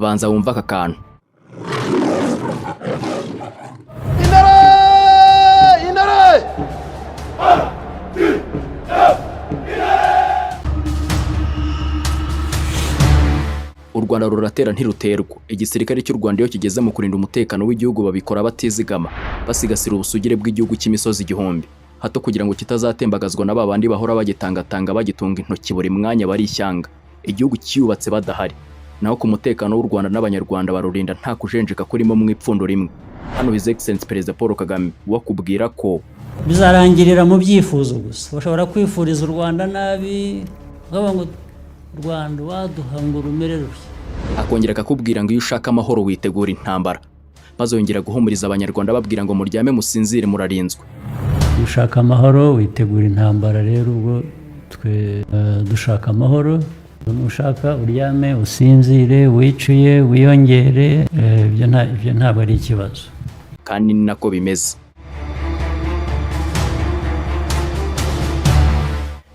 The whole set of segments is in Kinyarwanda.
Banza wumva aka kantu. Intare! Intare! U Rwanda ruratera ntiruterwa. Igisirikare cy'u Rwanda iyo kigeze mu kurinda umutekano w'igihugu babikora batizigama, basigasira ubusugire bw'igihugu cy'imisozi igihumbi, hato kugira ngo kitazatembagazwa na ba bandi bahora bagitangatanga, bagitunga intoki buri mwanya, bari ishyanga igihugu cyiyubatse badahari. Naho ku mutekano w'u Rwanda n'Abanyarwanda barurinda nta kujenjeka kurimo mu ipfundo rimwe. Hano His Excellency Perezida Paul Kagame wakubwira ko Bizarangirira mu byifuzo gusa. Bashobora kwifuriza u Rwanda nabi, bakavuga ngo u Rwanda waduha ngo rumere rutya. Akongera akakubwira ngo iyo ushaka amahoro witegura intambara, maze yongera guhumuriza Abanyarwanda babwira ngo muryame musinzire, murarinzwe. Ushaka amahoro witegura intambara. Rero ubwo twe dushaka amahoro. Nushaka uryame usinzire, wicuye wiyongere, ibyo ntabwo ari ikibazo. Kandi ni nako bimeze.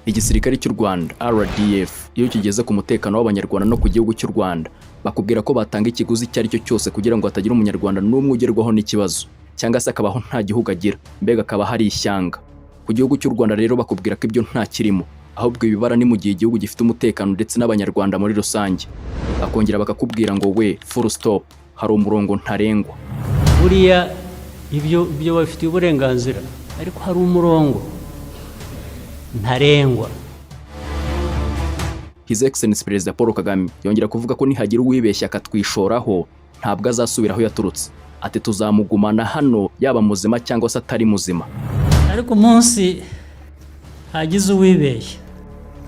Igisirikare cy'u Rwanda RDF iyo kigeze ku mutekano w'Abanyarwanda no ku gihugu cy'u Rwanda, bakubwira ko batanga ikiguzi icyo ari cyo cyose kugira ngo hatagira Umunyarwanda n'umwe ugerwaho n'ikibazo cyangwa se akabaho nta gihugu agira, mbega akaba hari ishyanga ku gihugu cy'u Rwanda. Rero bakubwira ko ibyo nta kirimo, ahubwo ibibara ni mu gihe igihugu gifite umutekano ndetse n'Abanyarwanda muri rusange. Bakongera bakakubwira ngo we full stop, hari umurongo ntarengwa. Buriya ibyo babifitiye uburenganzira, ariko hari umurongo ntarengwa. His Excellency Perezida Paul Kagame yongera kuvuga ko nihagira uwibeshya akatwishoraho, ntabwo azasubira aho yaturutse. Ati tuzamugumana hano, yaba muzima cyangwa se atari muzima. Ariko umunsi hagize uwibeshya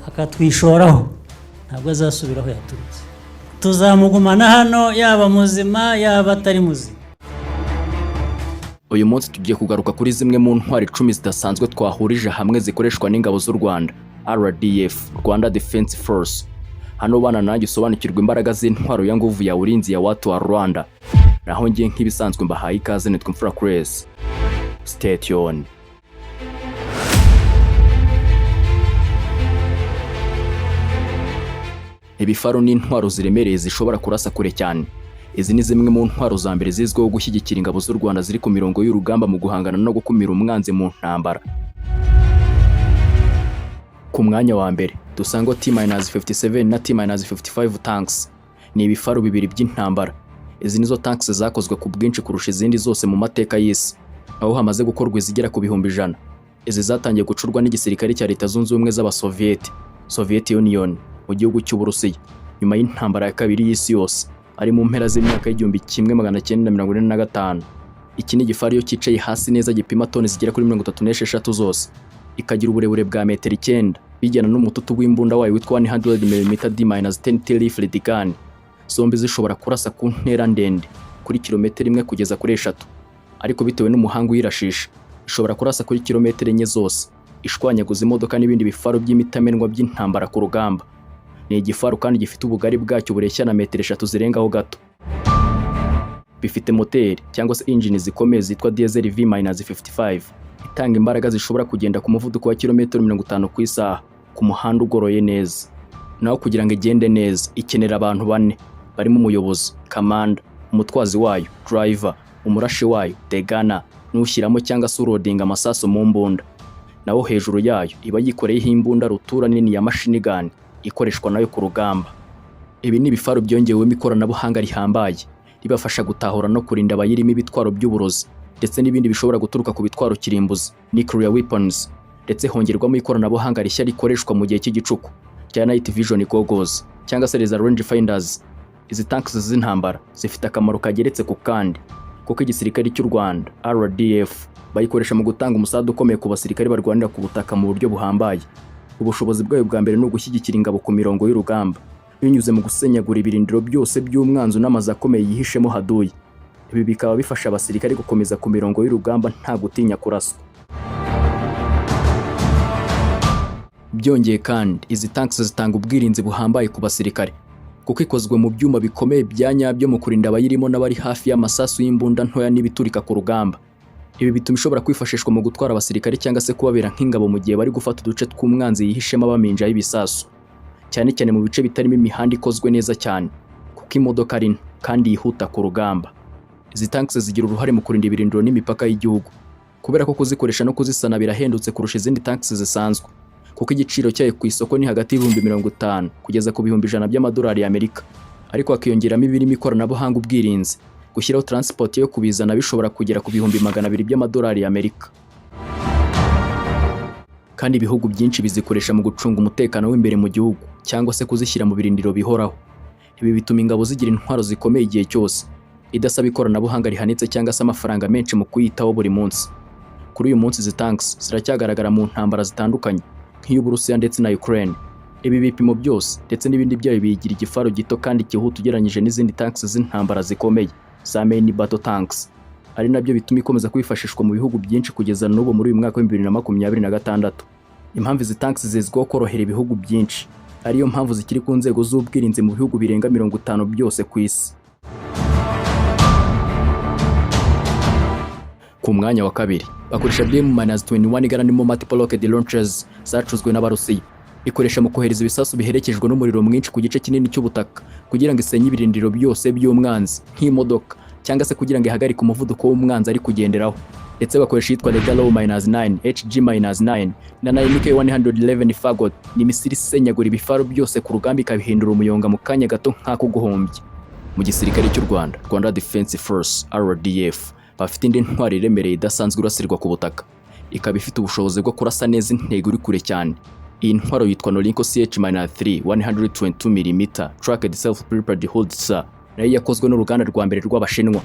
akatwishoraho, ntabwo azasubira aho yaturutse. Tuzamugumana hano, yaba muzima yaba atari muzima. Uyu munsi tugiye kugaruka kuri zimwe mu ntwaro 10 zidasanzwe twahurije hamwe zikoreshwa n'ingabo z'u Rwanda RDF, Rwanda Defense Force. Hano bana nanjye usobanukirwa imbaraga z'intwaro ya nguvu ya ulinzi ya watu wa Rwanda. Naho ngiye nk'ibisanzwe mbahaye ikaze, nitwa Mfura Grace. Stay tuned. Ibifaru n'intwaro ziremereye zishobora kurasa kure cyane. Izi ni zimwe mu ntwaro za mbere zizwiho gushyigikira ingabo z'u Rwanda ziri ku mirongo y'urugamba mu guhangana no gukumira umwanzi mu ntambara. Ku mwanya wa mbere dusanga T-57 na T-55 tanks. Ni ibifaru bibiri by'intambara. Izi nizo tanks zakozwe ku bwinshi kurusha izindi zose mu mateka y'isi, aho hamaze gukorwa izigera ku 100,000. Izi zatangiye gucurwa n'igisirikare cya Leta Zunze Ubumwe z'Abasoviyeti, Soviet Union, mu gihugu cy'Uburusiya nyuma y'intambara ya kabiri y'isi yose, ari mu mpera z'imyaka y'1945. Iki ni igifaru iyo cyicaye hasi neza gipima toni zigera kuri 36 zose, ikagira uburebure bwa metero 9, bijyana n'umututu w'imbunda wayo witwa 100 mm D-10 T rifled gun, zombi zishobora kurasa ku ntera ndende kuri kilometero 1 kugeza kuri 3, ariko bitewe n'umuhanga uyirashisha ishobora kurasa kuri kilometero 4 zose, ishwanyaguza imodoka n'ibindi bifaru by'imitamenwa by'intambara ku rugamba. Ni igifaru kandi gifite ubugari bwacyo bureshya na metero 3 zirengaho gato. Bifite moteri cyangwa se engine zikomeye zitwa diesel V-55, itanga imbaraga zishobora kugenda ku muvuduko wa kilometero 50 ku isaha ku muhanda ugoroye neza. Naho kugira ngo igende neza ikenera abantu bane barimo umuyobozi kamanda, umutwazi wayo driver, umurashi wayo the gunner, n'ushyiramo cyangwa se urodinga amasasu mu mbunda. Naho hejuru yayo iba yikoreyeho imbunda rutura nini ya machine gun ikoreshwa nayo ku rugamba. Ibi ni ibifaru byongewemo ikoranabuhanga rihambaye ribafasha gutahura no kurinda abayirimo ibitwaro by'uburozi ndetse n'ibindi bishobora guturuka ku bitwaro kirimbuzi, nuclear weapons, ndetse hongerwamo ikoranabuhanga rishya rikoreshwa mu gihe cy'igicuku rya night vision goggles cyangwa se laser range finders. Izi tanks z'intambara zifite akamaro kageretse ku kandi, kuko igisirikare cy'u Rwanda RDF bayikoresha mu gutanga umusada ukomeye ku basirikare barwanira ku butaka mu buryo buhambaye. Ubushobozi bwayo bwa mbere ni ugushyigikira ingabo ku mirongo y'urugamba binyuze mu gusenyagura ibirindiro byose by'umwanzi n'amazu akomeye yihishemo haduyi. Ibi bikaba bifasha abasirikare gukomeza ku mirongo y'urugamba nta gutinya kuraswa. Byongeye kandi, izi tanks zitanga ubwirinzi buhambaye ku basirikare, kuko ikozwe mu byuma bikomeye bya nyabyo mu kurinda abayirimo n'abari hafi y'amasasu y'imbunda ntoya n'ibiturika ku rugamba. Ibi bituma ishobora kwifashishwa mu gutwara abasirikare cyangwa se kubabera nk'ingabo mu gihe bari gufata uduce tw'umwanzi yihishemo abaminjaho ibisasu, cyane cyane mu bice bitarimo imihanda ikozwe neza cyane, kuko imodoka ari nto. kandi yihuta ku rugamba. Izi tanks zigira uruhare mu kurinda ibirindiro n'imipaka y'igihugu, kubera ko kuzikoresha no kuzisana birahendutse kurusha izindi tanks zisanzwe, kuko igiciro cyayo ku isoko ni hagati y'ibihumbi 50 kugeza ku 100,000 by'amadolari y'Amerika, ariko hakiyongeramo ibirimo ikoranabuhanga, ubwirinzi, gushyiraho transport yo kubizana, bishobora kugera ku 200,000 by'amadolari y'Amerika. Kandi ibihugu byinshi bizikoresha mu gucunga umutekano w'imbere mu gihugu cyangwa se kuzishyira mu birindiro bihoraho. Ibi bituma ingabo zigira intwaro zikomeye igihe cyose, idasaba ikoranabuhanga rihanitse cyangwa se amafaranga menshi mu kuyitaho buri munsi. Kuri uyu munsi, izi tanks ziracyagaragara mu ntambara zitandukanye nk'iy'Uburusiya ndetse na Ukraine. Ibi bipimo byose ndetse n'ibindi byayo biyigira igifaru gito kandi cyihuta ugereranyije n'izindi tanks z'intambara zikomeye za main battle tanks, ari nabyo bituma ikomeza kwifashishwa mu bihugu byinshi kugeza n'ubu muri uyu mwaka wa 2026. Impamvu izi tanks zizwiho korohera ibihugu byinshi, ariyo mpamvu zikiri ku nzego z'ubwirinzi mu bihugu birenga 50 byose ku isi. Ku mwanya wa kabiri bakoresha BM-21 Garand Multiple Rocket Launchers zacuzwe n'Abarusiya. Ikoresha mu kohereza ibisasu biherekejwe n'umuriro mwinshi ku gice kinini cy'ubutaka kugira ngo isenye ibirindiro byose by'umwanzi nk'imodoka, cyangwa se kugira ngo ihagarike umuvuduko w'umwanzi ari kugenderaho. Ndetse bakoresha iyitwa Lega Low -9, HG-9 na 9K111 Fagot. Ni missile isenyagura ibifaru byose ku rugamba, ikabihindura umuyonga mu kanya gato nk'ako guhombya. Mu gisirikare cy'u Rwanda, Rwanda Defense Force, RDF, bafite indi ntwaro iremereye idasanzwe irasirwa ku butaka, ikaba ifite ubushobozi bwo kurasa neza intego iri kure cyane. Iyi ntwaro yitwa Norinco CH-3 122 mm Tracked Self Propelled Howitzer, nayo yakozwe n'uruganda rwa mbere rw'Abashinwa.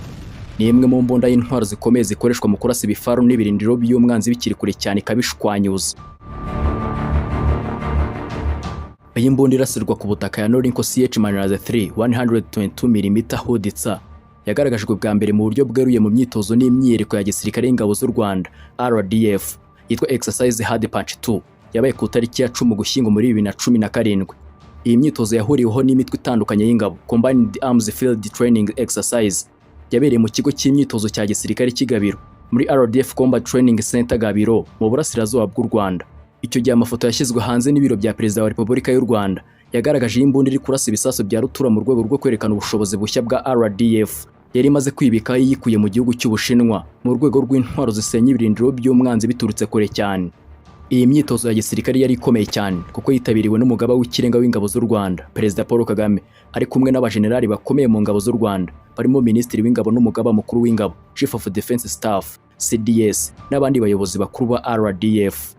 Ni imwe mu mbunda y'intwaro zikomeye zikoreshwa mu kurasa ibifaru n'ibirindiro by'umwanzi bikiri kure cyane, ikabishwanyuza. Iyi mbunda irasirwa ku butaka ya Norinco CH-3 122 mm Howitzer yagaragajwe bwa mbere mu buryo bweruye mu myitozo n'imyiyereko ya gisirikare y'ingabo z'u Rwanda, RDF, yitwa Exercise Hard Punch 2, yabaye ku itariki ya 10 Ugushyingo muri 2017. Iyi myitozo yahuriweho n'imitwe itandukanye y'ingabo, Combined Arms Field Training Exercise, yabereye mu kigo cy'imyitozo cya gisirikare cy'i Gabiro, muri RDF Combat Training Center Gabiro, mu burasirazuba bw'u Rwanda. Icyo gihe amafoto yashyizwe hanze n'ibiro bya Perezida wa Repubulika y'u Rwanda yagaragaje iyi mbunda iri kurasa ibisasu bya rutura mu rwego rwo kwerekana ubushobozi bushya bwa RDF yari imaze kwibikaho iyikuye mu gihugu cy'Ubushinwa, mu rwego rw'intwaro zisenya ibirindiro by'umwanzi biturutse kure cyane. Iyi myitozo ya gisirikare yari ikomeye cyane kuko yitabiriwe n'umugaba w'ikirenga w'ingabo z'u Rwanda, Perezida Paul Kagame, ari kumwe n'abajenerali bakomeye mu ngabo z'u Rwanda barimo Minisitiri w'Ingabo n'umugaba mukuru w'ingabo, Chief of Defense Staff, CDS, n'abandi bayobozi bakuru ba RDF.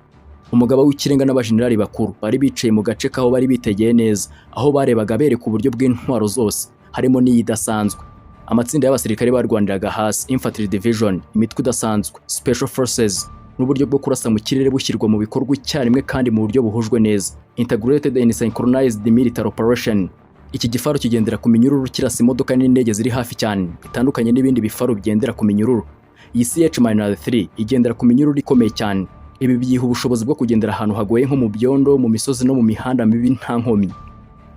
Umugaba w'ikirenga n'abajenerali bakuru bari bicaye mu gace k'aho bari bitegeye neza, aho barebaga bereka uburyo bw'intwaro zose, harimo n'iyi idasanzwe. Amatsinda y'abasirikare barwaniraga hasi, Infantry Division, imitwe idasanzwe, Special Forces, n'uburyo bwo kurasa mu kirere bushyirwa mu bikorwa icyarimwe kandi mu buryo buhujwe neza, Integrated and Synchronized Military Operation. Iki gifaru kigendera ku minyururu, kirasa imodoka n'indege ziri hafi cyane. Bitandukanye n'ibindi bifaru bigendera ku minyururu, iyi CH-3 igendera ku minyururu ikomeye cyane. Ibi biyiha ubushobozi bwo kugendera ahantu hagoye nko mu byondo, mu misozi no mu mihanda mibi nta nkomyi.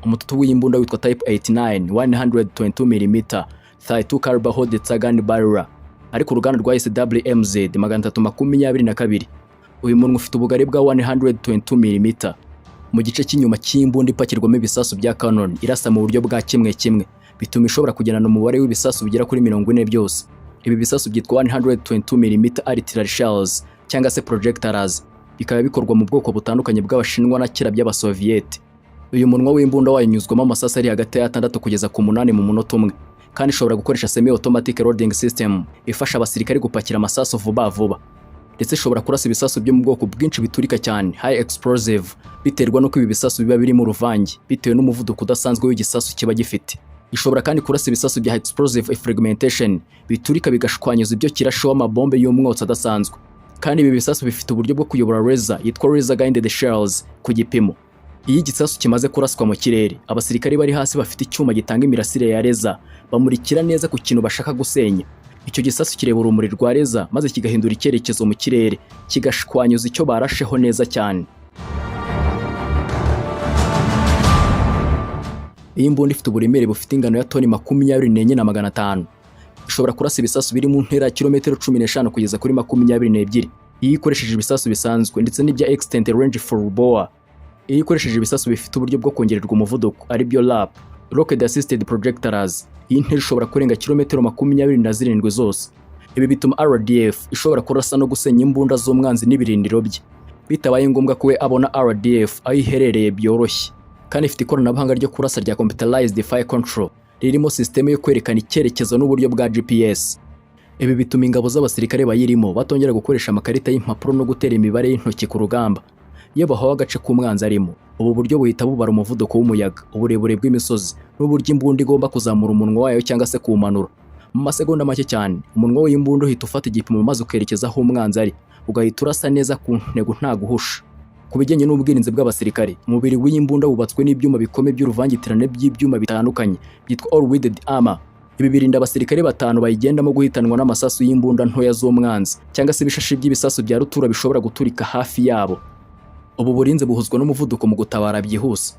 Umututu w'imbunda witwa Type 89 122 mm 32 caliber howitzer gun barrel, ariko uruganda rwa SWMZ 322. Uyu munwa ufite ubugari bwa 122 mm. Mu gice cy'inyuma cy'imbunda ipakirwamo ibisasu bya cannon irasa mu buryo bwa kimwe kimwe, bituma ishobora kugendana umubare w'ibisasu bigera kuri 40 byose. Ibi bisasu byitwa 122 mm artillery shells cyangwa se projectiles, bikaba bikorwa mu bwoko butandukanye bw'Abashinwa na kera by'Abasoviyete. Uyu munwa w'imbunda wayo unyuzwamo amasasu ari hagati y'atandatu kugeza ku munani mu munota umwe, kandi ishobora gukoresha semi automatic loading system ifasha abasirikare gupakira amasasu vuba vuba. Ndetse ishobora kurasa ibisasu byo mu bwoko bwinshi biturika cyane, high explosive, biterwa n'uko ibi bisasu biba birimo uruvange, bitewe n'umuvuduko udasanzwe w'igisasu kiba gifite. Ishobora kandi kurasa ibisasu bya explosive fragmentation, biturika bigashwanyuza ibyo kirasheho amabombe y'umwotsi adasanzwe. Kandi ibi bisasu bifite uburyo bwo kuyobora laser yitwa laser guided shells ku gipimo. Iyo igisasu kimaze kuraswa mu kirere, abasirikare bari hasi bafite icyuma gitanga imirasire ya laser bamurikira neza ku kintu bashaka gusenya. Icyo gisasu kireba urumuri rwa laser maze kigahindura icyerekezo mu kirere, kigashwanyuza icyo barasheho neza cyane. Iyi mbunda ifite uburemere bufite ingano ya toni 24,500. Ishobora kurasa ibisasu biri mu ntera ya kilometero 15 kugeza kuri 22 iyo ikoresheje ibisasu bisanzwe ndetse n'ibya extended range full bore. Iyo ikoresheje ibisasu bifite uburyo bwo kongererwa umuvuduko, aribyo RAP. Rocket Assisted Projectiles. Iyi ntera ishobora kurenga kilometero 27 zose. Ibi bituma RDF ishobora kurasa no gusenya imbunda z'umwanzi n'ibirindiro bye, bitabaye ngombwa ko we abona RDF aho iherereye byoroshye. Kandi ifite ikoranabuhanga ryo kurasa rya Computerized Fire Control, ririmo sisiteme yo kwerekana icyerekezo n'uburyo bwa GPS. Ibi bituma ingabo z'abasirikare bayirimo batongera gukoresha amakarita y'impapuro no gutera imibare y'intoki ku rugamba. Iyo bahawe agace k'umwanzi arimo, ubu buryo buhita bubara umuvuduko w'umuyaga, uburebure bw'imisozi n'uburyo imbunda igomba kuzamura umunwa wayo cyangwa se kuwumanura. Mu masegonda make cyane, umunwa w'imbunda uhita ufata igipimo maze ukerekeza aho umwanzi ari, ugahita urasa neza ku ntego nta guhusha. Ku bijyanye n'ubwirinzi bw'abasirikare, umubiri w'iyi mbunda wubatswe n'ibyuma bikomeye by'uruvangitirane by'ibyuma bitandukanye byitwa all welded armor. Ibi birinda abasirikare batanu bayigendamo guhitanwa n'amasasu y'imbunda ntoya z'umwanzi cyangwa se ibishashi by'ibisasu bya rutura bishobora guturika hafi yabo. Ubu burinzi buhuzwa n'umuvuduko mu gutabara byihuse,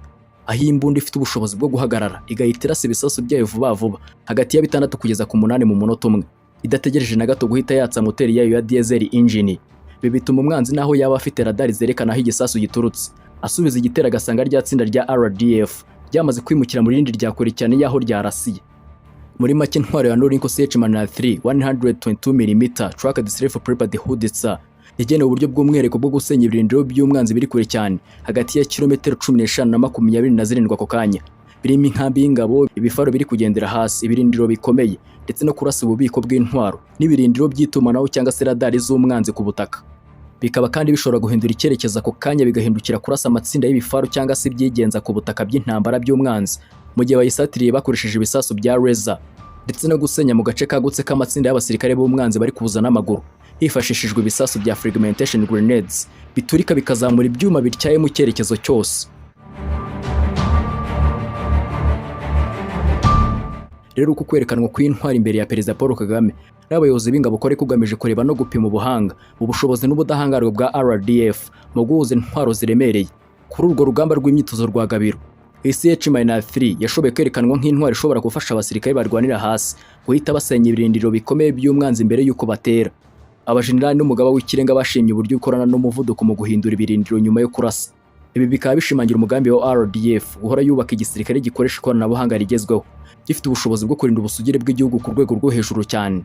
aho iyi mbunda ifite ubushobozi bwo guhagarara igahita irasa ibisasu byayo vuba vuba, hagati ya 6 kugeza ku 8 mu munota umwe, idategereje na gato guhita yatsa moteri yayo ya diesel engine. Ibi bituma umwanzi, naho yaba afite radari zerekana aho igisasu giturutse, asubiza igitero agasanga rya tsinda rya RDF ryamaze kwimukira mu rindi rya kure cyane y'aho ryarasiye. Muri make, intwaro ya Norinco CH-3 122 mm Tracked Self Propelled Howitzer yagenewe uburyo bw'umwihariko bwo gusenya ibirindiro by'umwanzi biri kure cyane, hagati ya kilometero 15 na 27 ako kanya, birimo inkambi y'ingabo, ibifaro biri kugendera hasi, ibirindiro bikomeye, ndetse no kurasa ububiko bw'intwaro n'ibirindiro by'itumanaho cyangwa se radari z'umwanzi ku butaka. Bikaba kandi bishobora guhindura icyerekezo ako kanya, bigahindukira kurasa amatsinda y'ibifaru cyangwa se ibyigenza ku butaka by'intambara by'umwanzi mu gihe bayisatiriye bakoresheje ibisasu bya laser, ndetse no gusenya mu gace kagutse k'amatsinda y'abasirikare b'umwanzi bari kuza n'amaguru hifashishijwe ibisasu bya fragmentation grenades biturika bikazamura ibyuma bityaye mu cyerekezo cyose. Rero uku kwerekanwa kw'intwari imbere ya Perezida Paul Kagame n'abayobozi b'ingabo kwari kugamije kureba no gupima ubuhanga, ubushobozi n'ubudahangarwa bwa RDF mu guhuza intwaro ziremereye kuri urwo rugamba rw'imyitozo rwa Gabiro. CH-3 yashoboye kwerekanwa nk'intwari ishobora gufasha abasirikare barwanira hasi guhita basenya ibirindiro bikomeye by'umwanzi mbere y'uko batera. Abajenerali n'umugaba w'ikirenga bashimye uburyo ukorana n'umuvuduko mu guhindura ibirindiro nyuma yo kurasa. Ibi bikaba bishimangira umugambi wa RDF guhora yubaka igisirikare gikoresha ikoranabuhanga rigezweho, gifite ubushobozi bwo kurinda ubusugire bw'igihugu ku rwego rwo hejuru cyane.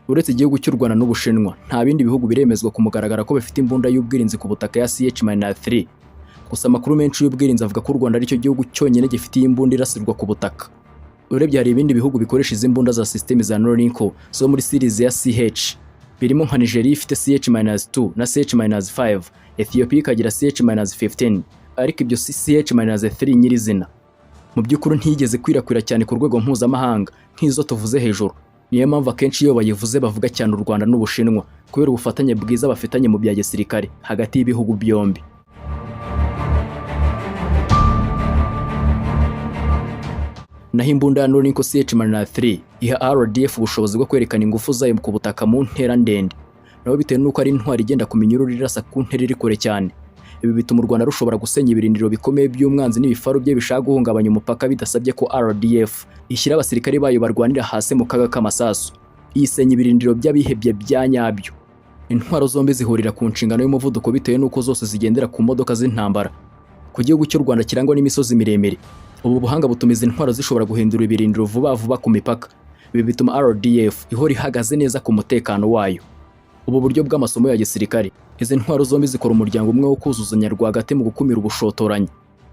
Uretse igihugu cy'u Rwanda n'Ubushinwa, nta bindi bihugu biremezwa ku mugaragaro ko bifite imbunda y'ubwirinzi ku butaka ya CH-3. Gusa amakuru menshi y'ubwirinzi avuga ko u Rwanda aricyo gihugu cyonyine gifite iyi mbunda irasirwa ku butaka. Urebye, hari ibindi bihugu bikoresha izi mbunda za system za Norinco zo muri series ya CH, birimo nka Nigeria ifite CH-2 na CH-5, Ethiopia ikagira CH-15, ariko ibyo si CH-3 nyirizina. Mu by'ukuri ntiyigeze kwirakwira cyane ku rwego mpuzamahanga nk'izo tuvuze hejuru. Niyo mpamvu akenshi iyo bayivuze bavuga cyane u Rwanda n'Ubushinwa, kubera ubufatanye bwiza bafitanye mu bya gisirikare hagati y'ibihugu byombi. Naho imbunda ya Norinco CH-3 iha RDF ubushobozi bwo kwerekana ingufu zayo ku butaka mu ntera ndende, nabo bitewe n'uko ari intwari igenda ku minyururu irasa ku ntera iri kure cyane. Ibi bituma u Rwanda rushobora gusenya ibirindiro bikomeye by'umwanzi n'ibifaru bye bishaka guhungabanya umupaka, bidasabye ko RDF ishyira abasirikare bayo barwanira hasi mu kaga k'amasasu. Iyisenya ibirindiro by'abihebye bya nyabyo. Intwaro zombi zihurira ku nshingano y'umuvuduko, bitewe n'uko zose zigendera ku modoka z'intambara. Ku gihugu cy'u Rwanda kirangwa n'imisozi miremire, ubu buhanga butuma izi ntwaro zishobora guhindura ibirindiro vuba vuba ku mipaka. Ibi bituma RDF ihora ihagaze neza ku mutekano wayo. Ubu buryo bw'amasomo ya gisirikare, izi ntwaro zombi zikora umuryango umwe wo kuzuzanya rwagati mu gukumira ubushotoranyi.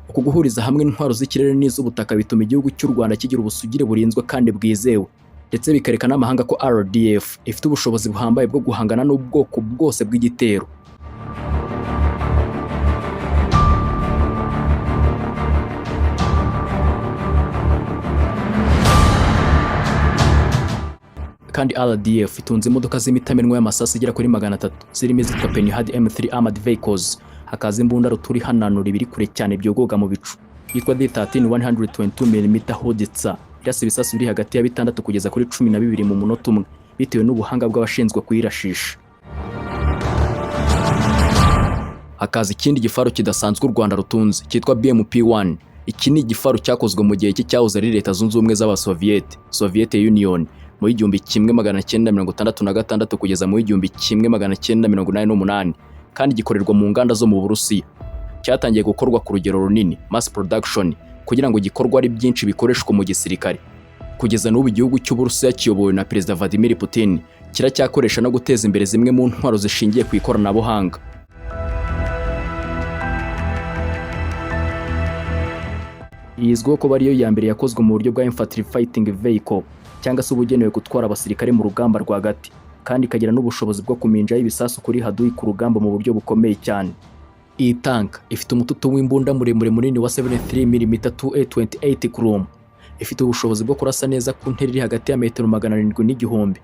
Uku guhuriza hamwe intwaro z'ikirere n'iz'ubutaka bituma igihugu cy'u Rwanda kigira ubusugire burinzwe kandi bwizewe, ndetse bikereka n'amahanga ko RDF ifite ubushobozi buhambaye bwo guhangana n'ubwoko bwose bw'igitero. Kandi RDF itunze imodoka z'imitamenwa y'amasasu igera kuri 300, zirimo izitwa Panhard M3 Armored Vehicles, hakaza imbunda rutura ihananura ibiri kure cyane byogoga mu bicu yitwa D13 122 mm Howitzer, irasa ibisasu biri hagati ya 6 kugeza kuri 12 mu munota umwe, bitewe n'ubuhanga bw'abashinzwe kuyirashisha. Hakaza ikindi gifaru kidasanzwe u Rwanda rutunze cyitwa BMP-1. Iki ni igifaru cyakozwe mu gihe cy'icyahoze ari Leta Zunze Ubumwe z'Abasoviyete, Soviet Union, mu 1966 kugeza mu 1988, kandi gikorerwa mu nganda zo mu Burusiya. Cyatangiye gukorwa ku rugero runini, mass production, Kugira ngo gikorwe ari byinshi bikoreshwa mu gisirikare. Kugeza n'ubu, igihugu cy'Uburusiya kiyobowe na Perezida Vladimir Putin kiracyakoresha no guteza imbere zimwe mu ntwaro zishingiye ku ikoranabuhanga. Izwiho kuba ariyo ya mbere yakozwe mu buryo bwa infantry fighting vehicle, cyangwa se ubugenewe gutwara abasirikare mu rugamba rwagati, kandi ikagira n'ubushobozi bwo kuminjaho ibisasu kuri haduyi ku rugamba mu buryo bukomeye cyane. Iyi tank ifite umututu w'imbunda muremure munini wa 73 mm 2A28 Grom, ifite ubushobozi bwo kurasa neza ku ntera iri hagati ya metero 700 n'igihumbi.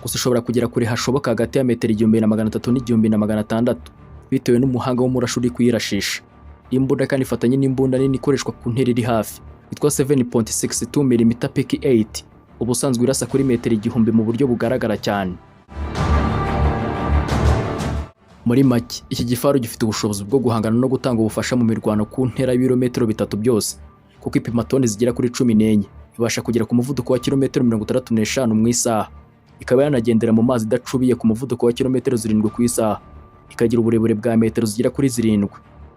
Gusa ishobora kugera kure hashoboka, hagati ya metero 1300 n''1600, bitewe n'umuhanga w'umurashi uri kuyirashisha. Imbunda kandi ifatanye n'imbunda nini ikoreshwa ku ntera iri hafi yitwa 7.62 mm PK8, ubusanzwe irasa kuri metero 1000 mu buryo bugaragara cyane. Muri make, iki gifaru gifite ubushobozi bwo guhangana no gutanga ubufasha mu mirwano ku ntera y'ibirometero 3 byose, kuko ipima toni zigera kuri 14, ibasha kugera ku muvuduko wa kilometero 65 mu isaha, ikaba yanagendera mu mazi idacubiye ku muvuduko wa kilometero 7 ku isaha, ikagira uburebure bwa metero zigera kuri 7.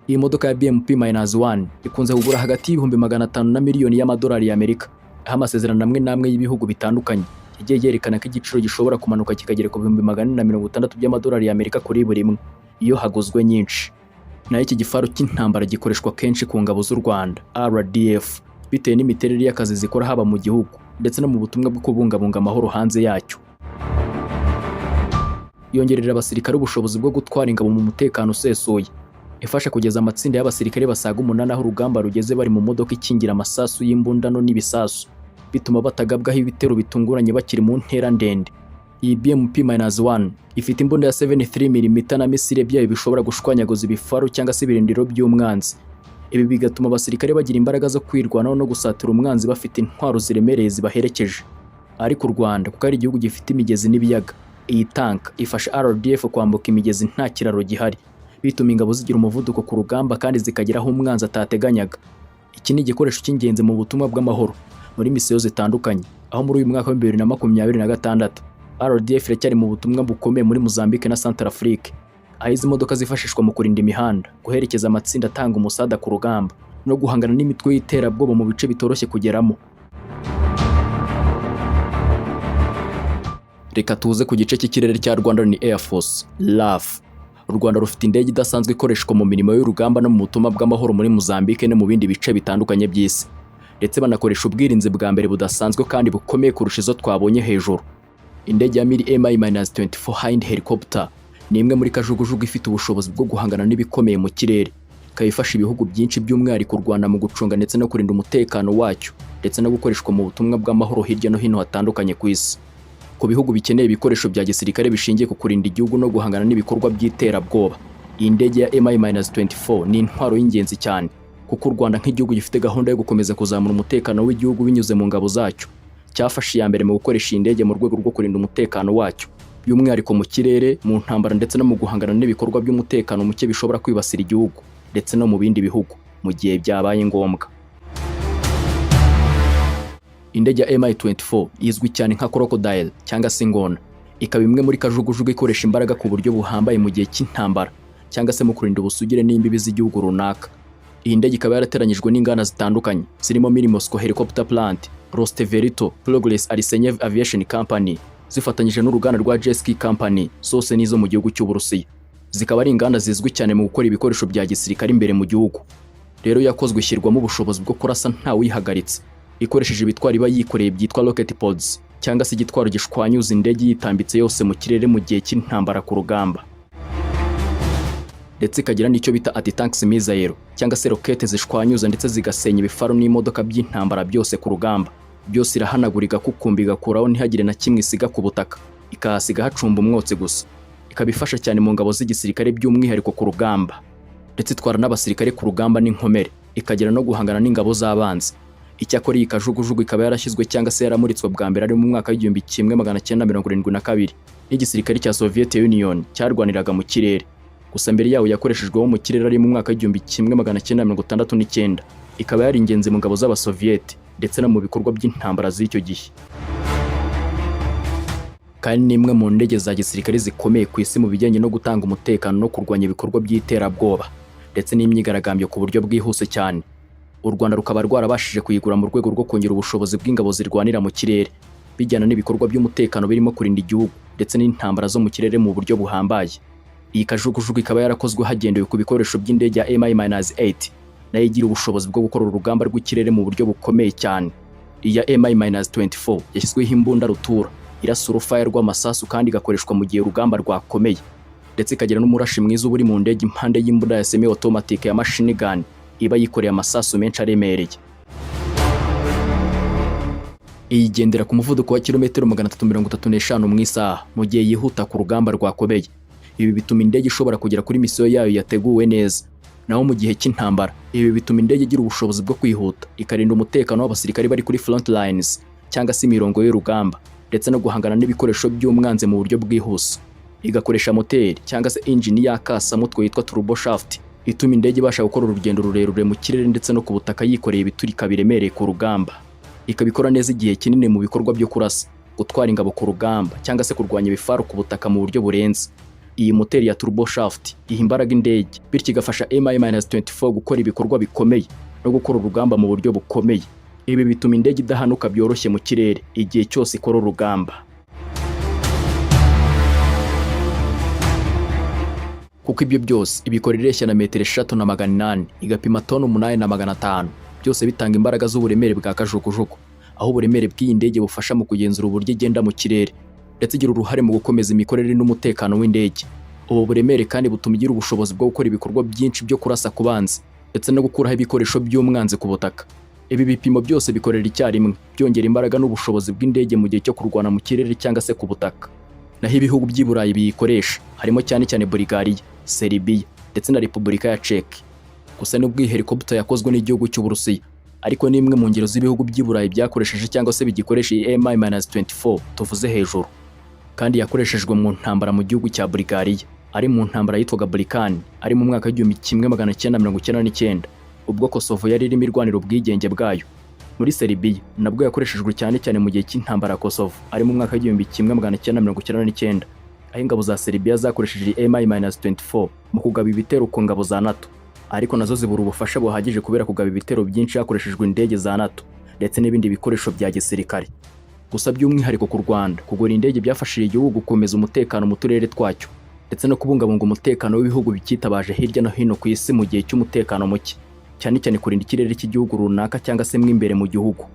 Iyi modoka ya BMP-1 ikunze kugura hagati y'500,000 na miliyoni y'amadolari y'Amerika, aho amasezerano amwe n'amwe y'ibihugu bitandukanye yagiye yerekana ko igiciro gishobora kumanuka kikagera ku 460,000 by'amadolari y'Amerika kuri buri imwe iyo haguzwe nyinshi. Naho iki gifaru cy'intambara gikoreshwa kenshi ku ngabo z'u Rwanda RDF, bitewe n'imiterere y'akazi zikora, haba mu gihugu ndetse no mu butumwa bwo kubungabunga amahoro hanze yacyo. Yongerera abasirikare ubushobozi bwo gutwara ingabo mu mutekano usesuye, ifasha kugeza amatsinda y'abasirikare basaga umunani aho urugamba rugeze bari mu modoka ikingira amasasu y'imbundano n'ibisasu, bituma batagabwaho ibitero bitunguranye bakiri mu ntera ndende. Iyi BMP-1 ifite imbunda ya 73 mm na misile byayo bishobora gushwanyaguza ibifaru cyangwa se ibirindiro by'umwanzi. Ibi bigatuma abasirikare bagira imbaraga zo kwirwanaho no gusatira umwanzi bafite intwaro ziremereye zibaherekeje. Ariko u Rwanda, kuko ari igihugu gifite imigezi n'ibiyaga, iyi tank ifasha RDF kwambuka imigezi nta kiraro gihari, bituma ingabo zigira umuvuduko ku rugamba kandi zikagera aho umwanzi atateganyaga. Iki ni igikoresho cy'ingenzi mu butumwa bw'amahoro muri misiyo zitandukanye, aho muri uyu mwaka wa 2026 RDF iracyari mu butumwa bukomeye muri Mozambique na Centrafrique, aho izi modoka zifashishwa mu kurinda imihanda, guherekeza amatsinda atanga umusada ku rugamba no guhangana n'imitwe y'iterabwoba mu bice bitoroshye kugeramo. Reka tuze ku gice cy'ikirere cya Rwandan Air Force, RAF. U Rwanda rufite indege idasanzwe ikoreshwa mu mirimo y'urugamba no mu butumwa bw'amahoro muri Mozambique no mu bindi bice bitandukanye by'isi, ndetse banakoresha ubwirinzi bwa mbere budasanzwe kandi bukomeye kurusha izo twabonye hejuru. Indege ya Mil Mi-24 Hind helicopter ni imwe muri kajugujugu ifite ubushobozi bwo guhangana n'ibikomeye mu kirere, ikaba ifasha ibihugu byinshi, by'umwihariko u Rwanda, mu gucunga ndetse no kurinda umutekano wacyo, ndetse no gukoreshwa mu butumwa bw'amahoro hirya no hino hatandukanye ku isi. Ku bihugu bikeneye ibikoresho bya gisirikare bishingiye ku kurinda igihugu no guhangana n'ibikorwa by'iterabwoba, iyi ndege ya Mi-24 ni intwaro y'ingenzi cyane, kuko u Rwanda nk'igihugu gifite gahunda yo gukomeza kuzamura umutekano w'igihugu binyuze mu ngabo zacyo, cyafashe iya mbere mu gukoresha iyi ndege mu rwego rwo kurinda umutekano wacyo, by'umwihariko mu kirere, mu ntambara ndetse no mu guhangana n'ibikorwa by'umutekano muke bishobora kwibasira igihugu ndetse no mu bindi bihugu mu gihe byabaye ngombwa. Indege ya Mi-24 izwi cyane nka Crocodile cyangwa se ingona, ikaba imwe muri kajugujugu ikoresha imbaraga ku buryo buhambaye mu gihe cy'intambara cyangwa se mu kurinda ubusugire n'imbibi z'igihugu runaka. Iyi ndege ikaba yarateranyijwe n'inganda zitandukanye zirimo Mil Moscow Helicopter Plant, Rostvertol, Progress Arsenyev Aviation Company, zifatanyije n'uruganda rwa JSC Company, zose nizo mu gihugu cy'Uburusiya. Zikaba ari inganda zizwi cyane mu gukora ibikoresho bya gisirikare imbere mu gihugu. Rero yakozwe ishyirwamo ubushobozi bwo kurasa nta wuyihagaritse, ikoresheje ibitwaro iba yikoreye byitwa rocket pods, cyangwa se igitwaro gishwanyuza indege yitambitse yose mu kirere mu gihe cy'intambara ku rugamba, ndetse ikagira n'icyo bita anti-tanks missile, cyangwa se rokete zishwanyuza ndetse zigasenya ibifaru n'imodoka by'intambara byose ku rugamba. Byose irahanagura, igakukumba, igakuraho, ntihagire na kimwe isiga ku butaka, ikahasiga hacumba umwotsi gusa. Ikaba ifasha cyane mu ngabo z'igisirikare, by'umwihariko ku rugamba, ndetse itwara n'abasirikare ku rugamba n'inkomere, ikagera no guhangana n'ingabo z'abanzi. Icyakora iyi kajugujugu ikaba yarashyizwe cyangwa se yaramuritswe bwa mbere ari mu mwaka w'1972 n'igisirikare cya Soviet Union cyarwaniraga mu kirere. Gusa mbere yawo yakoreshejweho mu kirere ari mu mwaka w'1969, ikaba yari ingenzi mu ngabo z'Abasoviyete ndetse no mu bikorwa by'intambara z'icyo gihe, kandi ni imwe mu ndege za gisirikare zikomeye ku isi mu bijyanye no gutanga umutekano no kurwanya ibikorwa by'iterabwoba ndetse n'imyigaragambyo ku buryo bwihuse cyane. U Rwanda rukaba rwarabashije kuyigura mu rwego rwo kongera ubushobozi bw'ingabo zirwanira mu kirere, bijyana n'ibikorwa by'umutekano birimo kurinda igihugu ndetse n'intambara zo mu kirere mu buryo buhambaye. Iyi kajugujugu ikaba yarakozwe hagendewe ku bikoresho by'indege ya Mi-8, nayo igira ubushobozi bwo gukora urugamba rw'ikirere mu buryo bukomeye cyane. Iya Mi-24 yashyizweho imbunda rutura irasa urufaya rw'amasasu kandi igakoreshwa mu gihe urugamba rwakomeye, ndetse ikagira n'umurashi mwiza uba uri mu ndege impande y'imbunda ya semi automatic ya machine gun iba yikoreye amasasu menshi aremereye. Iyi igendera ku muvuduko wa kilometero 335 mu isaha mu gihe yihuta ku rugamba rwakomeye. Ibi bituma indege ishobora kugera kuri misiyo yayo yateguwe neza. Naho mu gihe cy'intambara, ibi bituma indege igira ubushobozi bwo kwihuta, ikarinda umutekano w'abasirikare bari kuri front lines cyangwa se imirongo y'urugamba, ndetse no guhangana n'ibikoresho by'umwanzi mu buryo bwihuse. Igakoresha moteri cyangwa se engine y'akasamutwe yitwa turboshaft, ituma indege ibasha gukora urugendo rurerure mu kirere ndetse no ku butaka yikoreye ibiturika biremereye ku rugamba. Ikabikora neza igihe kinini mu bikorwa byo kurasa, gutwara ingabo ku rugamba cyangwa se kurwanya ibifaru ku butaka mu buryo burenze. Iyi moteri ya turboshaft iha imbaraga indege, bityo igafasha Mi-24 gukora ibikorwa bikomeye no gukora urugamba mu buryo bukomeye. Ibi bituma indege idahanuka byoroshye mu kirere igihe cyose ikora urugamba, kuko ibyo byose ibikora ireshya na metero 6 na 800, igapima toni 8,500, byose bitanga imbaraga z'uburemere bwa kajugujugu, aho uburemere bw'iyi ndege bufasha mu kugenzura uburyo igenda mu kirere, ndetse igira uruhare mu gukomeza imikorere n'umutekano w'indege. Ubu buremere kandi butuma igira ubushobozi bwo gukora ibikorwa byinshi byo kurasa ku banzi ndetse no gukuraho ibikoresho by'umwanzi ku butaka. Ibi bipimo byose bikorera icyarimwe, byongera imbaraga n'ubushobozi bw'indege mu gihe cyo kurwana mu kirere cyangwa se ku butaka. Naho ibihugu by'i Burayi biyikoresha harimo cyane cyane Bulgaria, Serbia ndetse na Repubulika ya Czech. Gusa nubwo iyi helicopter yakozwe n'igihugu cy'Uburusiya, ariko ni imwe mu ngero z'ibihugu by'i Burayi byakoresheje cyangwa se bigikoresha iyi Mi-24 tuvuze hejuru, kandi yakoreshejwe mu ntambara mu gihugu cya Bulgaria, ari mu ntambara yitwaga Balkan, ari mu mwaka w'1999, ubwo Kosovo yari irimo irwanira ubwigenge bwayo. Muri Serbia nabwo yakoreshejwe cyane cyane mu gihe cy'intambara ya Kosovo, ari mu mwaka w'1999, aho ingabo za Serbia zakoresheje Mi-24 mu kugaba ibitero ku ngabo za NATO, ariko nazo zibura ubufasha buhagije kubera kugaba ibitero byinshi hakoreshejwe indege za NATO ndetse n'ibindi bikoresho bya gisirikare. Gusa by'umwihariko ku Rwanda, kugura indege byafashije igihugu gukomeza umutekano mu turere twacyo ndetse no kubungabunga umutekano w'ibihugu bicyitabaje hirya no hino ku isi mu gihe cy'umutekano muke, cyane cyane kurinda ikirere cy'igihugu runaka cyangwa se mo imbere mu gihugu.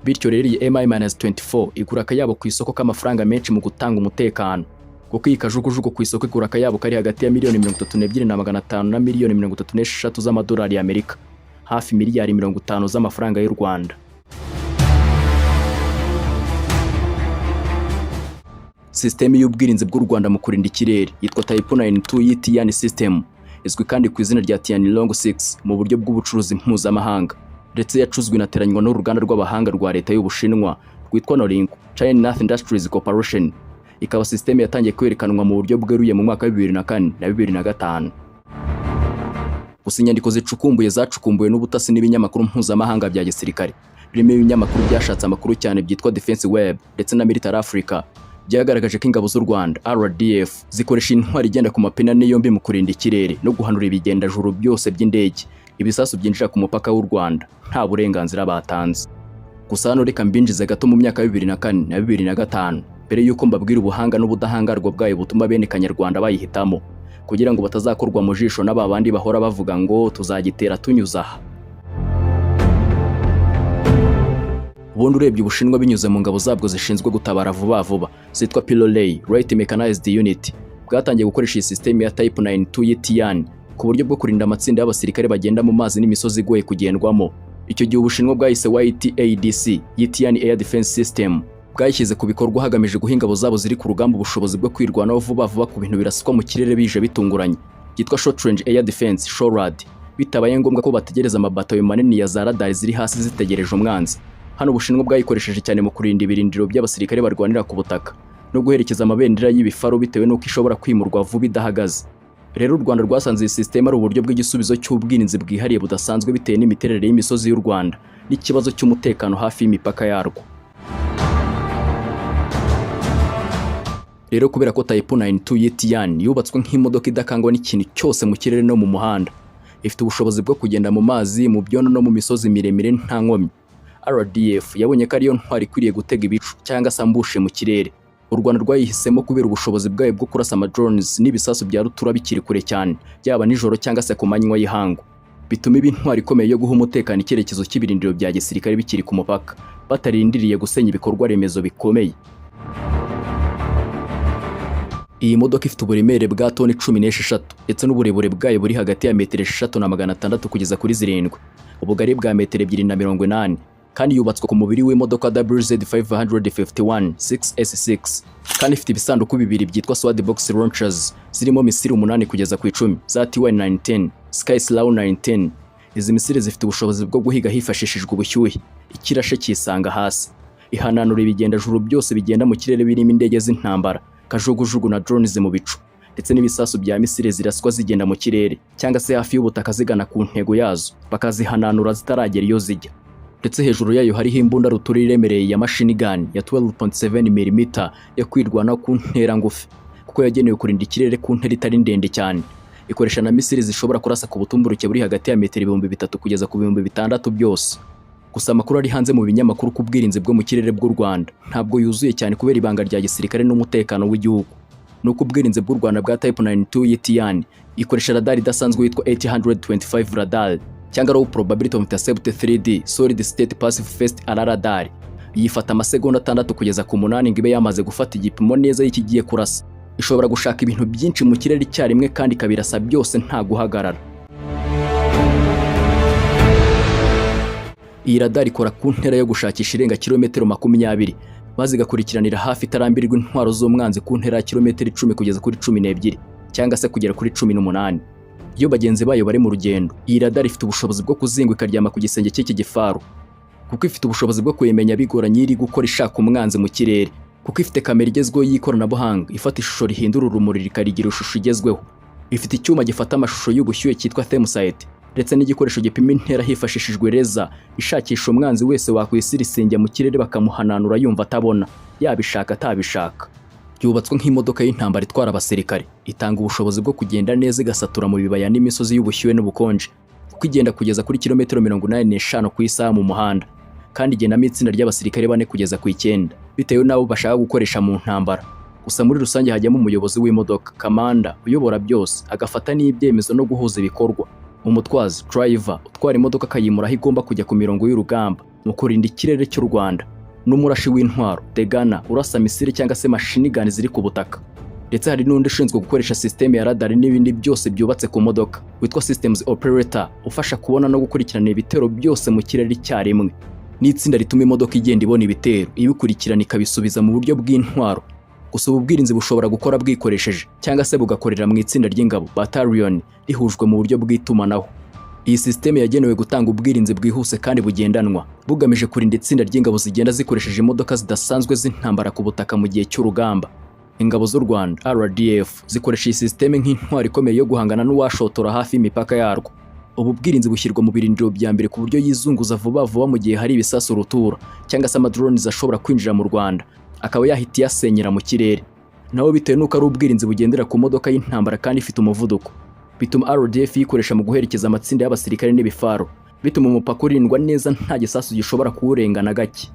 Bityo rero, iyi Mi-24 igura akayabo ku isoko k'amafaranga menshi mu gutanga umutekano, kuko iyi kajugujugu ku isoko igura akayabo kari hagati ya miliyoni 32,500 na miliyoni 36 z'amadolari y'Amerika, hafi miliyari 50 z'amafaranga y'u Rwanda. Sisiteme y'ubwirinzi bw'u Rwanda mu kurinda ikirere yitwa Type 92 Yitian System, izwi kandi ku izina rya Tianlong 6 mu buryo bw'ubucuruzi mpuzamahanga, ndetse yacuzwe inateranywa n'uruganda rw'abahanga rwa leta y'Ubushinwa rwitwa Norinco China North Industries Corporation. Ikaba sisiteme yatangiye kwerekanwa mu buryo bweruye mu mwaka wa 2004 na 2005. Gusa inyandiko zicukumbuye zacukumbuwe n'ubutasi n'ibinyamakuru mpuzamahanga bya gisirikare, birimo ibinyamakuru byashatse amakuru cyane byitwa Defense Web ndetse na Military Africa, byagaragaje ko ingabo z'u Rwanda RDF zikoresha intwari igenda ku mapine ane yombi mu kurinda ikirere no guhanura ibigendajuru byose by'indege, ibisasu byinjira ku mupaka w'u Rwanda nta burenganzira batanze. Gusa hano reka mbinjize gato mu myaka ya 2004 na 2005, mbere y'uko mbabwira ubuhanga n'ubudahangarwa bwayo butuma bene Kanyarwanda bayihitamo, kugira ngo batazakorwa mu jisho n'aba bandi bahora bavuga ngo tuzagitera tunyuze aha. Ubundi urebye, Ubushinwa binyuze mu ngabo zabwo zishinzwe gutabara vuba vuba zitwa PLA Light Mechanized Unit, bwatangiye gukoresha iyi sisiteme ya Type 92 Yitian ku buryo bwo kurinda amatsinda y'abasirikare bagenda mu mazi n'imisozi igoye kugendwamo. Icyo gihe Ubushinwa bwahise YTADC Yitian Air Defense System, bwayishyize ku bikorwa hagamijwe guha ingabo zabo ziri ku rugamba ubushobozi bwo kwirwanaho vuba vuba ku bintu biraswa mu kirere bije bitunguranye byitwa Short Range Air Defense, SHORAD, bitabaye ngombwa ko bategereza amabatayo manini ya za radari ziri hasi zitegereje umwanzi. Hano Ubushinwa bwayikoresheje cyane mu kurinda ibirindiro by'abasirikare barwanira ku butaka no guherekeza amabendera y'ibifaru, bitewe n'uko ishobora kwimurwa vuba idahagaze. Rero u Rwanda rwasanze iyi sisiteme ari uburyo bw'igisubizo cy'ubwirinzi bwihariye budasanzwe, bitewe n'imiterere y'imisozi y'u Rwanda n'ikibazo cy'umutekano hafi y'imipaka yarwo. Rero kubera ko Type 92 Yitian yubatswe nk'imodoka idakangwa n'ikintu cyose mu kirere no mu muhanda, Ifite ubushobozi bwo kugenda mu mazi, mu byondo no mu misozi miremire nta nkomyi. RDF yabonye ko ariyo ntwari ikwiriye gutega ibicu cyangwa se ambush mu kirere. U Rwanda rwayihisemo kubera ubushobozi bwayo bwo kurasa ama drones n'ibisasu bya rutura bikiri kure cyane, byaba nijoro cyangwa se ku manywa y'ihangu. Bituma iba intwari ikomeye yo guha umutekano icyerekezo cy'ibirindiro bya gisirikare bikiri ku mupaka, batarindiriye gusenya ibikorwa remezo bikomeye. Iyi modoka ifite uburemere bwa toni 16 ndetse n'uburebure bwayo buri hagati ya metero 6 na 600 kugeza kuri 7, ubugari bwa metero 2.80, kandi yubatswe ku mubiri w'imodoka WZ 551 6S6, kandi ifite ibisanduku bibiri byitwa Sword Box Launchers zirimo misile 8 kugeza ku 10 za TY-910 Sky Slow 910. Izi misile zifite ubushobozi bwo guhiga hifashishijwe ubushyuhe, ikirashe kisanga hasi. Ihananura ibigendajuru byose bigenda mu kirere, birimo indege z'intambara, kajugujugu na drones mu bicu, ndetse n'ibisasu bya misile ziraswa zigenda mu kirere cyangwa se hafi y'ubutaka zigana ku ntego yazo, bakazihananura zitaragera iyo zijya. Ndetse hejuru yayo hariho imbunda rutura iremereye ya machine gun ya 12.7 mm yo kwirwanaho ku ntera ngufi, kuko yagenewe kurinda ikirere ku ntera itari ndende cyane. Ikoresha na misile zishobora kurasa ku butumburuke buri hagati ya metero 3000 kugeza ku 6000 byose. Gusa amakuru ari hanze mu binyamakuru ku bwirinzi bwo mu kirere bw'u Rwanda ntabwo yuzuye cyane kubera ibanga rya gisirikare n'umutekano w'igihugu. Nuko ubwirinzi bw'u Rwanda bwa Type 92 Yitian ikoresha radar idasanzwe yitwa 825 radar cyangwa Low Probability of Intercept 3D Solid State Passive Phased Array Radar. Yifata amasegonda 6 kugeza ku 8 ngo ibe yamaze gufata igipimo neza y'ikigiye kurasa. Ishobora gushaka ibintu byinshi mu kirere icyarimwe kandi ikabirasa byose nta guhagarara. Iyi radar ikora ku ntera yo gushakisha irenga kilometero 20, maze igakurikiranira hafi itarambirwa intwaro z'umwanzi ku ntera ya kilometero 10 kugeza kuri 12 cyangwa se kugera kuri 18. Iyo bagenzi bayo bari mu rugendo, iyi radar ifite ubushobozi bwo kuzingwa ikaryama ku gisenge cy'iki gifaru, kuko ifite ubushobozi bwo kuyimenya bigoranye iri gukora ishaka umwanzi mu kirere, kuko ifite kamera igezweho y'ikoranabuhanga ifata ishusho rihindura urumuri rikarigira ishusho igezweho. Ifite icyuma gifata amashusho y'ubushyuhe cyitwa thermosite, ndetse n'igikoresho gipima intera hifashishijwe laser ishakisha umwanzi wese wakwisirisenge mu kirere, bakamuhananura yumva atabona, yabishaka atabishaka. Yubatswe nk'imodoka y'intambara itwara abasirikare, itanga ubushobozi bwo kugenda neza igasatura mu bibaya n'imisozi y'ubushyuhe n'ubukonje, kuko igenda kugeza kuri kilometero 85 ku isaha mu muhanda, kandi igendamo itsinda ry'abasirikare bane kugeza ku 9 bitewe n'abo bashaka gukoresha mu ntambara. Gusa muri rusange hajyamo umuyobozi w'imodoka, kamanda uyobora byose, agafata n'ibyemezo no guhuza ibikorwa, umutwazi, driver, utwara imodoka akayimura aho igomba kujya ku mirongo y'urugamba mu kurinda ikirere cy'u Rwanda, n'umurashi w'intwaro, the gunner, urasa misile cyangwa se machine gun ziri ku butaka. Ndetse hari n'undi ushinzwe gukoresha system ya radar n'ibindi byose byubatse ku modoka witwa systems operator, ufasha kubona no gukurikirana ibitero byose mu kirere icyarimwe, n'itsinda rituma imodoka igenda ibona ibitero, ibikurikirana, ikabisubiza mu buryo bw'intwaro. Gusa ubu bwirinzi bushobora gukora bwikoresheje cyangwa se bugakorera mu itsinda ry'ingabo, battalion, rihujwe mu buryo bw'itumanaho. Iyi sisiteme yagenewe gutanga ubwirinzi bwihuse kandi bugendanwa, bugamije kurinda itsinda ry'ingabo zigenda zikoresheje imodoka zidasanzwe z'intambara ku butaka mu gihe cy'urugamba. Ingabo z'u Rwanda, RDF, zikoresha iyi sisiteme nk'intwaro ikomeye yo guhangana n'uwashotora hafi y'imipaka yarwo. Ubu bwirinzi bushyirwa mu birindiro bya mbere ku buryo yizunguza vuba vuba mu gihe hari ibisasu rutura cyangwa se amadrones ashobora kwinjira mu Rwanda, akaba yahita iyasenyera mu kirere. Naho bitewe n'uko ari ubwirinzi bugendera ku modoka y'intambara kandi ifite umuvuduko, bituma RDF yikoresha mu guherekeza amatsinda y'abasirikare n'ibifaru, bituma umupaka urindwa neza, nta gisasu gishobora kuwurenga na gake.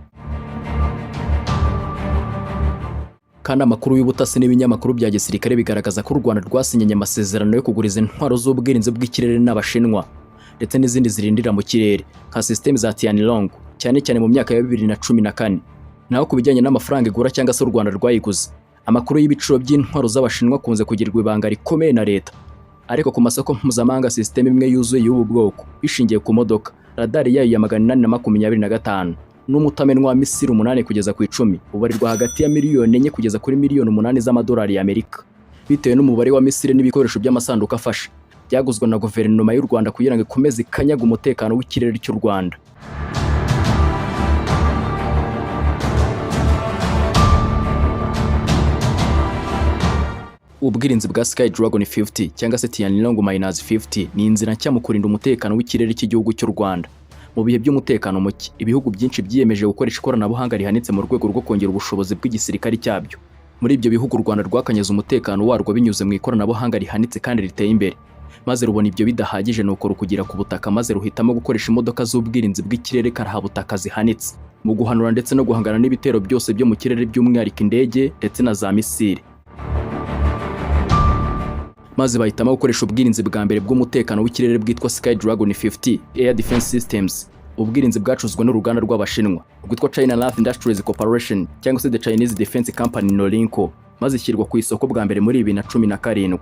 Kandi amakuru y'ubutasi n'ibinyamakuru bya gisirikare bigaragaza ko u Rwanda rwasinyanye amasezerano yo kuguriza intwaro z'ubwirinzi bw'ikirere n'Abashinwa, ndetse n'izindi zirindira mu kirere nka system za Tianlong, cyane cyane mu myaka ya 2014. Naho ku bijyanye n'amafaranga igura cyangwa se u Rwanda rwayiguze, amakuru y'ibiciro by'intwaro z'Abashinwa akunze kugirwa ibanga rikomeye na leta. Ariko ku masoko mpuzamahanga, system imwe yuzuye y'ubu bwoko ishingiye ku modoka, radari yayo ya 825 n'umutamenwa wa misile 8 kugeza ku 10, ubarirwa hagati ya miliyoni 4 kugeza kuri miliyoni 8 z'amadolari y'Amerika, bitewe n'umubare wa misile n'ibikoresho by'amasanduku afasha. Byaguzwe na guverinoma y'u Rwanda kugira ngo ikomeze ikanyaga umutekano w'ikirere cy'u Rwanda. Ubwirinzi bwa Sky Dragon 50 cyangwa se Tianlong Minus 50 ni inzira nshya mu kurinda umutekano w'ikirere cy'igihugu cy'u Rwanda. Mu bihe by'umutekano muke, ibihugu byinshi byiyemeje gukoresha ikoranabuhanga rihanitse mu rwego rwo kongera ubushobozi bw'igisirikare cyabyo. Muri ibyo bihugu, u Rwanda rwakanyaze umutekano warwo binyuze mu ikoranabuhanga rihanitse kandi riteye imbere. Maze rubona ibyo bidahagije, nuko rukugera ku butaka, maze ruhitamo gukoresha imodoka z'ubwirinzi bw'ikirere karahabutaka zihanitse mu guhanura ndetse no guhangana n'ibitero byose byo mu kirere, by'umwihariko indege ndetse na za misile. Maze bahitamo gukoresha ubwirinzi bwa mbere bw'umutekano w'ikirere bwitwa Sky Dragon 50 Air Defense Systems, ubwirinzi bwacuzwe n'uruganda rw'Abashinwa rwitwa China Naval Industries Corporation cyangwa se The Chinese Defense Company Norinco, maze ishyirwa ku isoko bwa mbere muri 2017.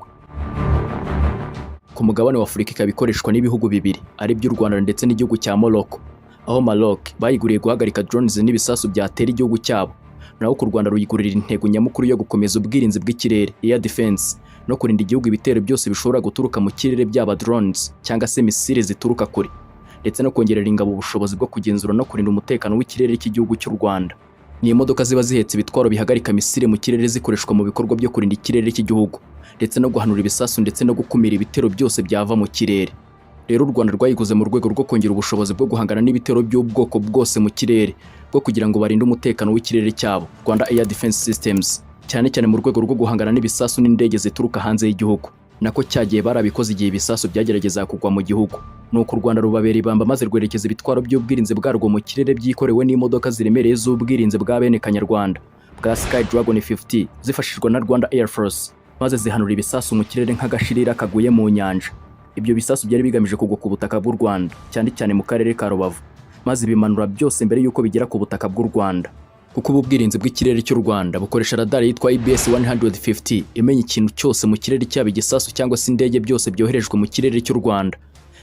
Ku mugabane wa Afurika ikaba ikoreshwa n'ibihugu bibiri, ari by'u Rwanda ndetse n'igihugu cya Morocco, aho Maroc bayiguriye guhagarika drones n'ibisasu byatera igihugu cyabo, naho ku Rwanda ruyigurira intego nyamukuru yo gukomeza ubwirinzi bw'ikirere, air defense, no kurinda igihugu ibitero byose bishobora guturuka mu kirere, byaba drones cyangwa se misile zituruka kure, ndetse no kongerera ingabo ubushobozi bwo kugenzura no kurinda umutekano w'ikirere cy'igihugu cy'u Rwanda. Ni imodoka ziba zihetse ibitwaro bihagarika misile mu kirere, zikoreshwa mu bikorwa byo kurinda ikirere cy'igihugu ndetse no guhanura ibisasu ndetse no gukumira ibitero byose byava mu kirere. Rero u Rwanda rwayiguze mu rwego rwo kongera ubushobozi bwo guhangana n'ibitero by'ubwoko bwose mu kirere, bwo kugira ngo barinde umutekano w'ikirere cyabo, Rwanda Air Defense Systems, cyane cyane mu rwego rwo guhangana n'ibisasu n'indege zituruka hanze y'igihugu. Nako cyagiye barabikoze igihe ibisasu byageragezaga kugwa mu gihugu, nuko u Rwanda rubabera ibamba, maze rwerekeza ibitwaro by'ubwirinzi bwarwo mu kirere byikorewe n'imodoka ziremereye z'ubwirinzi bwa bene Kanyarwanda bwa Sky Dragon 50, zifashishwa na Rwanda Air Force, maze zihanura ibisasu mu kirere nk'agashirira kaguye mu nyanja. Ibyo bisasu byari bigamije kugwa ku butaka bw'u Rwanda, cyane cyane mu karere ka Rubavu, maze bimanura byose mbere y'uko bigera ku butaka bw'u Rwanda, kuko ubu bwirinzi bw'ikirere cy'u Rwanda bukoresha radar yitwa IBS 150, imenya ikintu cyose mu kirere, cyaba igisasu cyangwa se indege, byose byoherejwe mu kirere cy'u Rwanda,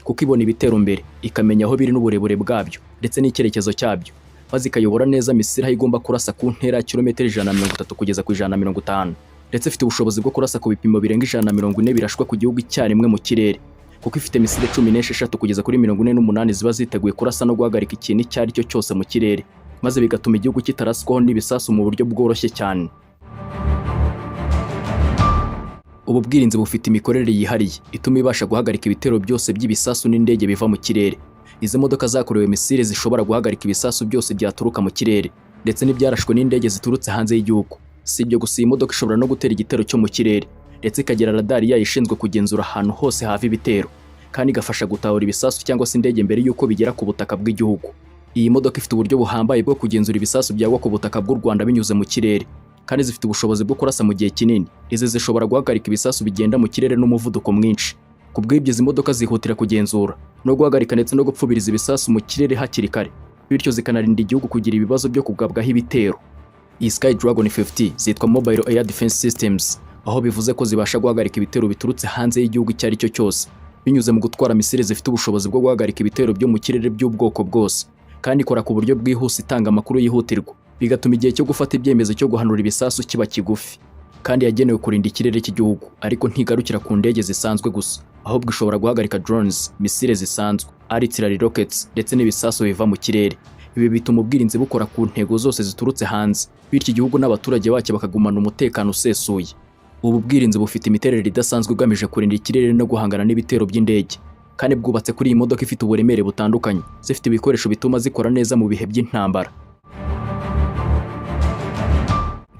kuko ibona ibitero mbere, ikamenya aho biri n'uburebure bwabyo ndetse n'icyerekezo cyabyo, maze ikayobora neza misile aho igomba kurasa ku ntera ya kilometero 130 kugeza ku 150. Ndetse ifite ubushobozi bwo kurasa ku bipimo birenga 140 birashwe ku gihugu icyarimwe mu kirere, kuko ifite misile 16 kugeza kuri 48 ziba ziteguye kurasa no guhagarika ikintu icyo ari cyo cyose mu kirere, maze bigatuma igihugu kitaraswaho n'ibisasu mu buryo bworoshye cyane. Ubu bwirinzi bufite imikorere yihariye ituma ibasha guhagarika ibitero byose by'ibisasu n'indege biva mu kirere. Izi modoka zakorewe misile zishobora guhagarika ibisasu byose byaturuka mu kirere ndetse n'ibyarashwe n'indege ziturutse hanze y'igihugu. Si ibyo gusa, iyi modoka ishobora no gutera igitero cyo mu kirere, ndetse ikagira radari yayo ishinzwe kugenzura ahantu hose hava ibitero, kandi igafasha gutahura ibisasu cyangwa se indege mbere y'uko bigera ku butaka bw'igihugu. Iyi modoka ifite uburyo buhambaye bwo kugenzura ibisasu byagwa ku butaka bw'u Rwanda binyuze mu kirere, kandi zifite ubushobozi bwo kurasa mu gihe kinini. Izi zishobora guhagarika ibisasu bigenda mu kirere n'umuvuduko mwinshi. Ku bw'ibyo, izi modoka zihutira kugenzura no guhagarika ndetse no gupfubiriza ibisasu mu kirere hakiri kare, bityo zikanarinda igihugu kugira ibibazo byo kugabwaho ibitero. Iyi Sky Dragon 50 zitwa Mobile Air Defense Systems, aho bivuze ko zibasha guhagarika ibitero biturutse hanze y'igihugu icyo ari cyo cyose binyuze mu gutwara misile zifite ubushobozi bwo guhagarika ibitero byo mu kirere by'ubwoko bwose, kandi ikora ku buryo bwihuse, itanga amakuru yihutirwa, bigatuma igihe cyo gufata ibyemezo cyo guhanura ibisasu kiba kigufi. Kandi yagenewe kurinda ikirere cy'igihugu, ariko ntigarukira ku ndege zisanzwe gusa, ahubwo ishobora guhagarika drones, misile zisanzwe, artillery rockets ndetse n'ibisasu biva mu kirere. Ibi bituma ubwirinzi bukora ku ntego zose ziturutse hanze, bityo igihugu n'abaturage bacyo bakagumana umutekano usesuye. Ubu bwirinzi bufite imiterere idasanzwe igamije kurinda ikirere no guhangana n'ibitero by'indege, kandi bwubatse kuri iyi modoka ifite uburemere butandukanye, zifite ibikoresho bituma zikora neza mu bihe by'intambara.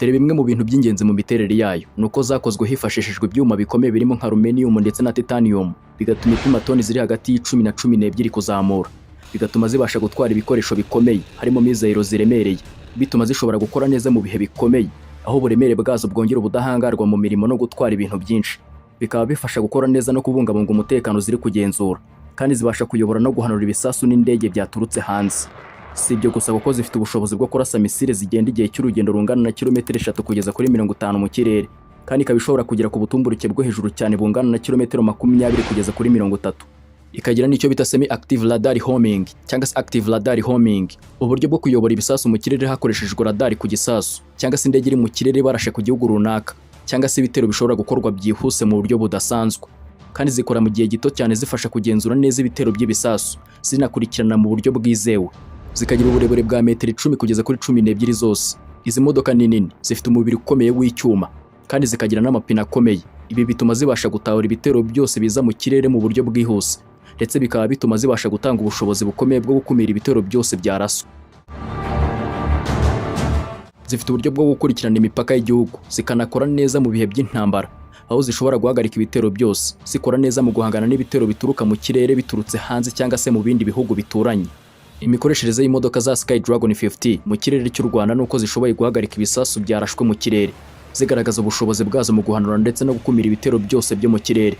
Dore bimwe mu bintu by'ingenzi mu miterere yayo: ni uko zakozwe hifashishijwe ibyuma bikomeye birimo nka aluminium ndetse na titanium, bigatuma ipima toni ziri hagati y'icumi na 12 kuzamura, bigatuma zibasha gutwara ibikoresho bikomeye harimo mizayiro ziremereye, bituma zishobora gukora neza mu bihe bikomeye, aho uburemere bwazo bwongera ubudahangarwa mu mirimo no gutwara ibintu byinshi, bikaba bifasha gukora neza no kubungabunga umutekano ziri kugenzura. Kandi zibasha kuyobora no guhanura ibisasu n'indege byaturutse hanze. Si ibyo gusa, kuko zifite ubushobozi bwo kurasa misile zigenda igihe cy'urugendo rungana na kilometero 3 kugeza kuri 50 mu kirere, kandi ikaba ishobora kugera ku butumburuke bwo hejuru cyane bungana na kilometero 20 kugeza kuri 30. Ikagira n'icyo bita semi active radar homing cyangwa se active radar homing, uburyo bwo kuyobora ibisasu mu kirere hakoreshejwe radar ku gisasu cyangwa se indege iri mu kirere barashe ku gihugu runaka, cyangwa se ibitero bishobora gukorwa byihuse mu buryo budasanzwe. Kandi zikora mu gihe gito cyane, zifasha kugenzura neza ibitero by'ibisasu, zinakurikirana mu buryo bwizewe. Zikagira uburebure bwa metero 10 kugeza kuri 12 zose. Izi modoka ni nini, zifite umubiri ukomeye w'icyuma, kandi zikagira n'amapine akomeye. Ibi bituma zibasha gutahura ibitero byose biza mu kirere mu buryo bwihuse, ndetse bikaba bituma zibasha gutanga ubushobozi bukomeye bwo gukumira ibitero byose byaraswa. Zifite uburyo bwo gukurikirana imipaka y'igihugu, zikanakora neza mu bihe by'intambara. aho zishobora guhagarika ibitero byose, zikora neza mu guhangana n'ibitero bituruka mu kirere biturutse hanze cyangwa se mu bindi bihugu bituranye. Imikoreshereze y'imodoka za Sky Dragon 50 mu kirere cy'u Rwanda nuko zishoboye guhagarika ibisasu byarashwe mu kirere, zigaragaza ubushobozi bwazo mu guhanura ndetse no gukumira ibitero byose byo mu kirere.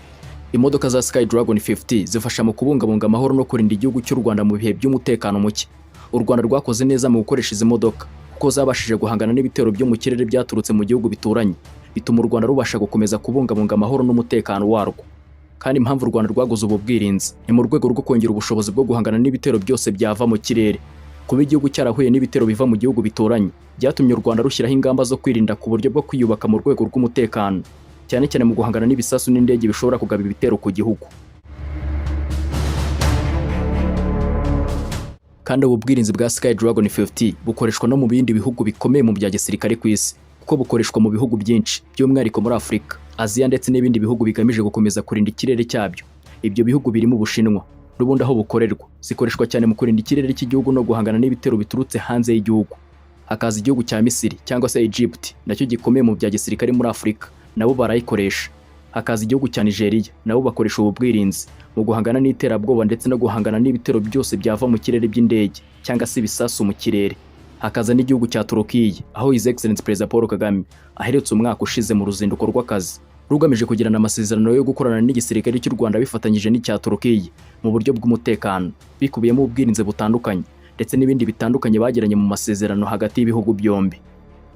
Imodoka za Sky Dragon 50 zifasha mu kubungabunga amahoro no kurinda igihugu cy'u Rwanda mu bihe by'umutekano muke. U Rwanda rwakoze neza mu gukoresha izi modoka, kuko zabashije guhangana n'ibitero byo mu kirere byaturutse mu gihugu bituranye, bituma u Rwanda rubasha gukomeza kubungabunga amahoro n'umutekano warwo. Kandi impamvu u Rwanda rwaguze ubu bwirinzi ni mu rwego rwo kongera ubushobozi bwo guhangana n'ibitero byose byava mu kirere. Kuba igihugu cyarahuye n'ibitero biva mu gihugu bituranye byatumye u Rwanda rushyiraho ingamba zo kwirinda ku buryo bwo kwiyubaka mu rwego rw'umutekano, cyane cyane mu guhangana n'ibisasu n'indege bishobora kugaba ibitero ku gihugu. Kandi ubu bwirinzi bwa Sky Dragon 50 bukoreshwa no mu bindi bihugu bikomeye mu bya gisirikare ku isi, kuko bukoreshwa mu bihugu byinshi, by'umwihariko muri Afurika, Aziya ndetse n'ibindi bihugu bigamije gukomeza kurinda ikirere cyabyo. Ibyo bihugu birimo Ubushinwa n'ubundi aho bukorerwa, zikoreshwa cyane mu kurinda ikirere cy'igihugu no guhangana n'ibitero biturutse hanze y'igihugu. Hakaza igihugu cya Misiri cyangwa se Egypt, nacyo gikomeye mu bya gisirikare muri Afurika, nabo barayikoresha. Hakaza igihugu cya Nigeria, nabo bakoresha ubu bwirinzi mu guhangana n'iterabwoba ndetse no guhangana n'ibitero byose byava mu kirere by'indege cyangwa se ibisasu mu kirere. Hakaza n'igihugu cya Turukiya, aho His Excellency Perezida Paul Kagame aherutse umwaka ushize mu ruzinduko rw'akazi rugamije kugirana amasezerano yo gukorana n'igisirikare cy'u Rwanda bifatanyije n'icya Turukiya mu buryo bw'umutekano, bikubiyemo ubwirinzi butandukanye ndetse n'ibindi bitandukanye bagiranye mu masezerano hagati y'ibihugu byombi.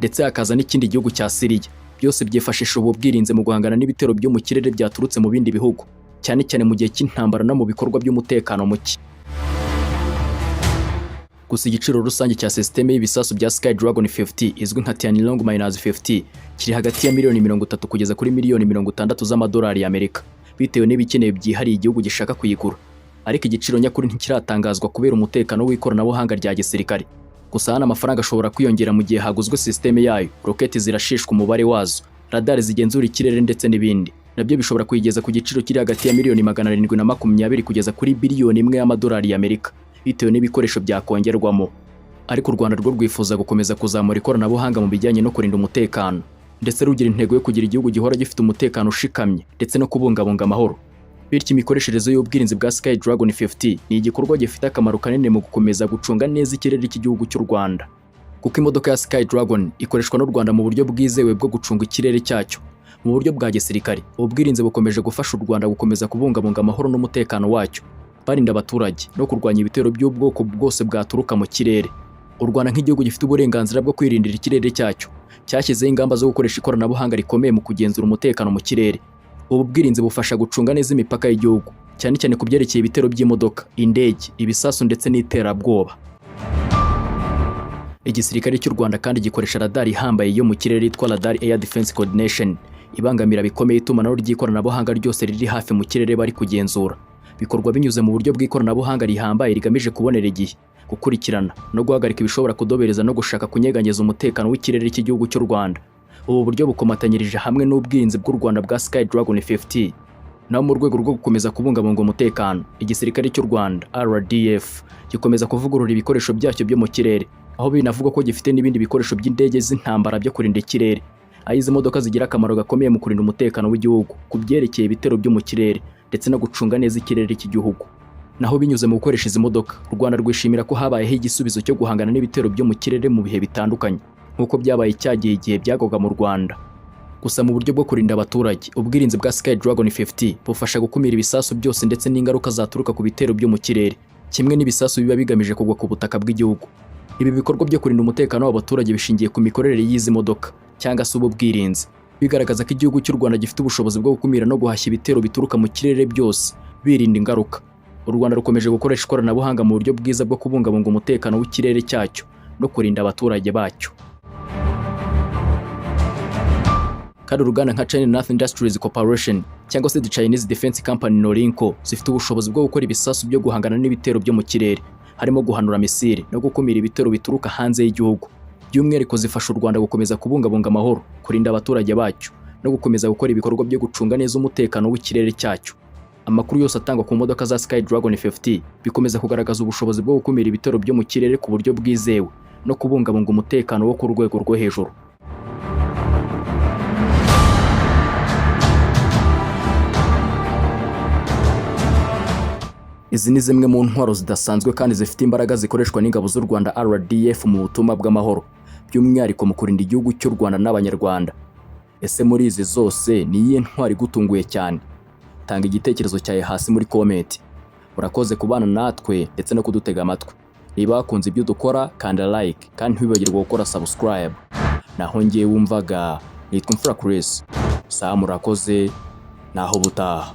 Ndetse hakaza n'ikindi gihugu cya Siriya. Byose byifashisha ubu bwirinzi mu guhangana n'ibitero byo mu kirere byaturutse mu bindi bihugu, cyane cyane mu gihe cy'intambara no mu bikorwa by'umutekano muke. Gusa igiciro rusange cya sisiteme y'ibisasu bya Sky Dragon 50 izwi nka Tianlong -50 kiri hagati ya miliyoni 30 kugeza kuri miliyoni 60 z'amadolari y'Amerika, bitewe n'ibikenewe byihariye igihugu gishaka kuyigura. Ariko igiciro nyakuri ntikiratangazwa kubera umutekano w'ikoranabuhanga rya gisirikare. Gusa hano amafaranga ashobora kwiyongera mu gihe haguzwe sisiteme yayo, roketi zirashishwa umubare wazo, radari zigenzura ikirere ndetse n'ibindi. Nabyo bishobora kuyigeza ku giciro kiri hagati ya miliyoni 720 kugeza kuri biliyoni 1 y'amadolari y'Amerika, bitewe n'ibikoresho byakongerwamo. Ariko u Rwanda rwo rwifuza gukomeza kuzamura ikoranabuhanga mu bijyanye no kurinda umutekano, ndetse rugira intego yo kugira igihugu gihora gifite umutekano ushikamye ndetse no kubungabunga amahoro. Bityo imikoreshereze y'ubwirinzi bwa Sky Dragon 50 ni igikorwa gifite akamaro kanini mu gukomeza gucunga neza ikirere cy'igihugu cy'u Rwanda, kuko imodoka ya Sky Dragon ikoreshwa n'u Rwanda mu buryo bwizewe bwo gucunga ikirere cyacyo mu buryo bwa gisirikare. Ubu bwirinzi bukomeje gufasha u Rwanda gukomeza kubungabunga amahoro n'umutekano wacyo, barinda abaturage no kurwanya ibitero by'ubwoko bwose bwaturuka mu kirere. U Rwanda nk'igihugu gifite uburenganzira bwo kwirindira ikirere cyacyo, cyashyizeho ingamba zo gukoresha ikoranabuhanga rikomeye mu kugenzura umutekano mu kirere. Ubu bwirinzi bufasha gucunga neza imipaka y'igihugu, cyane cyane ku byerekeye ibitero by'imodoka, indege, ibisasu ndetse n'iterabwoba. Igisirikare cy'u Rwanda kandi gikoresha radari ihambaye yo mu kirere yitwa Radar Air Defense Coordination, ibangamira bikomeye itumanaho ry'ikoranabuhanga ryose riri hafi mu kirere bari kugenzura. Bikorwa binyuze mu buryo bw'ikoranabuhanga rihambaye rigamije kubonera igihe, gukurikirana no guhagarika ibishobora kudobereza no gushaka kunyeganyeza umutekano w'ikirere cy'igihugu cy'u Rwanda. Ubu buryo bukomatanyirije hamwe n'ubwirinzi bw'u Rwanda bwa Sky Dragon 50. Naho mu rwego rwo gukomeza kubungabunga umutekano, igisirikare cy'u Rwanda RDF gikomeza kuvugurura ibikoresho byacyo byo mu kirere, aho binavugwa ko gifite n'ibindi bikoresho by'indege z'intambara byo kurinda ikirere, aho izi modoka zigira akamaro gakomeye mu kurinda umutekano w'igihugu ku byerekeye ibitero byo mu kirere ndetse no gucunga neza ikirere cy'igihugu. Naho binyuze mu gukoresha izi modoka, u Rwanda rwishimira ko habayeho igisubizo cyo guhangana n'ibitero byo mu kirere mu bihe bitandukanye, nk'uko byabaye cyagihe igihe byagwaga mu Rwanda. Gusa mu buryo bwo kurinda abaturage, ubwirinzi bwa Sky Dragon 50 bufasha gukumira ibisasu byose ndetse n'ingaruka zaturuka ku bitero byo mu kirere, kimwe n'ibisasu biba bigamije kugwa ku butaka bw'igihugu. Ibi bikorwa byo kurinda umutekano w'abaturage bishingiye ku mikorere y'izi modoka cyangwa se ubu bwirinzi, bigaragaza ko igihugu cy'u Rwanda gifite ubushobozi bwo gukumira no guhashya ibitero bituruka mu kirere byose, birinda ingaruka. U Rwanda rukomeje gukoresha ikoranabuhanga mu buryo bwiza bwo kubungabunga umutekano w'ikirere cyacyo no kurinda abaturage bacyo. Kandi uruganda nka China North Industries Corporation cyangwa se The Chinese Defense Company Norinco zifite ubushobozi bwo gukora ibisasu byo guhangana n'ibitero byo mu kirere, harimo guhanura misile no gukumira ibitero bituruka hanze y'igihugu. By'umwihariko zifasha u Rwanda gukomeza kubungabunga amahoro, kurinda abaturage bacyo no gukomeza gukora ibikorwa byo gucunga neza umutekano w'ikirere cyacyo. Amakuru yose atangwa ku modoka za Sky Dragon 50 bikomeza kugaragaza ubushobozi bwo gukumira ibitero byo mu kirere ku buryo bwizewe no kubungabunga umutekano wo ku rwego rwo hejuru. Izi ni zimwe mu ntwaro zidasanzwe kandi zifite imbaraga zikoreshwa n'ingabo z'u Rwanda RDF mu butumwa bw'amahoro, by'umwihariko mu kurinda igihugu cy'u Rwanda n'Abanyarwanda. Ese muri izi zose ni iyihe ntwaro igutunguye cyane? Tanga igitekerezo cyawe hasi muri comment. Urakoze kubana natwe ndetse no kudutega amatwi. Niba wakunze ibyo dukora, kanda like kandi ntiwibagirwe gukora subscribe. Naho ngewe wumvaga nitwa Imfura Chris. Sawa, murakoze, naho ubutaha.